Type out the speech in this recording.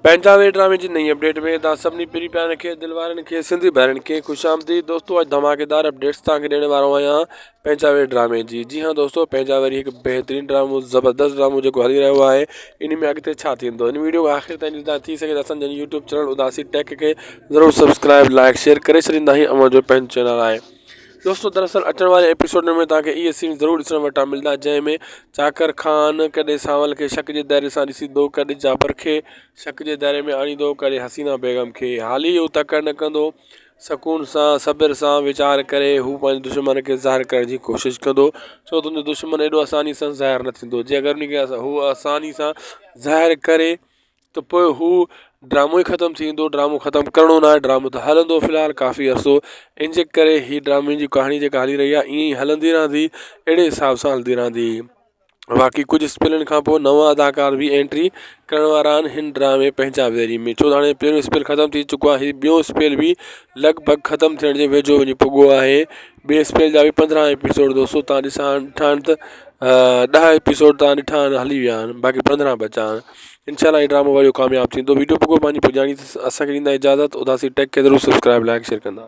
پنهنجا وي ڊرامي جي نئين اپڊيٽ ۾ توهان سڀني پرين پيارن کي دل وارن کي سنڌي ڀائرن کي خوش آمديد دوستو اڄ ڌماڪيدار اپڊيٽس توهان کي ڏيڻ وارو آهيان پنهنجا وي ڊرامي جي جي ها دوستو پنهنجا وري هڪ بهترين ڊرامو زبردست ڊرامو جيڪو هلي رهيو آهي ان ۾ اڳتي ڇا ٿيندو ان ويڊيو کي آخر تائين ڏسندا ٿي سگهي ته اسان جي يوٽيوب چينل اداسي ٽيڪ کي ضرور سبسڪرائب لائڪ شيئر ڪري ڇڏيندا هي اوهان جو پنهنجو چينل آهي دوستو دراصل اچڻ واري ايپيسوڊ ۾ توهان کي اهي سين ضرور ڏسڻ وٽان ملندا جنهن ۾ چاڪر خان ڪڏهن سانول کي شڪ جي دائري سان ڏسيندو ڪڏهن جابر کي شڪ جي دائري ۾ آڻيندو ڪڏهن حسينا بيگم کي حالي اهو تڪڙ نه ڪندو سڪون سان صبر سان ويچار ڪري هو پنهنجي دشمن کي ظاهر ڪرڻ جي ڪوشش ڪندو ڇو ته ان جو دشمن ايڏو آساني سان ظاهر نه ٿيندو جي اگر ان کي هو آساني سان ظاهر ڪري ته پوء هو ڊرامو ئي ختم ٿي ويندو ڊرامو ختم ڪرڻو ناهي ڊرامو ته هلندو في الحال ڪافي عرصو ان جي ڪري هي ڊرامي جي ڪهاڻي جيڪا هلي رهي آهي ائين ئي هلندي رهندي اهڙي حساب سان هلندي رهندي. باقي ڪجهه اسپيلن کان پوء نوان اداڪار به انٽري ڪرڻ وارا آهن هن ڊرامي پنهنجا ويري ۾ ڇو ته هاڻي پهريون اسپيل ختم ٿي چڪو آهي هي ٻيون اسپيل به لڳ ڀڳ ختم ٿيڻ جي ويجهو وڃي پڳو آهي ٻئي اسپيل جا به 15 ايپيسوڊ دوستو تان ڏسا ڏٺا آهن ته 10 ايپيسوڊ تان ڏٺا آهن هلي ويا آهن باقي 15 بچا آهن انشاء الله هي ڊرامو وڏو ڪامياب ٿيندو ويڊيو پڳو پنهنجي پڄاڻي اسان کي ڏيندا اجازت اداسي ٽيڪ کي ضرور سبسڪرائب لائڪ شيئر ڪندا.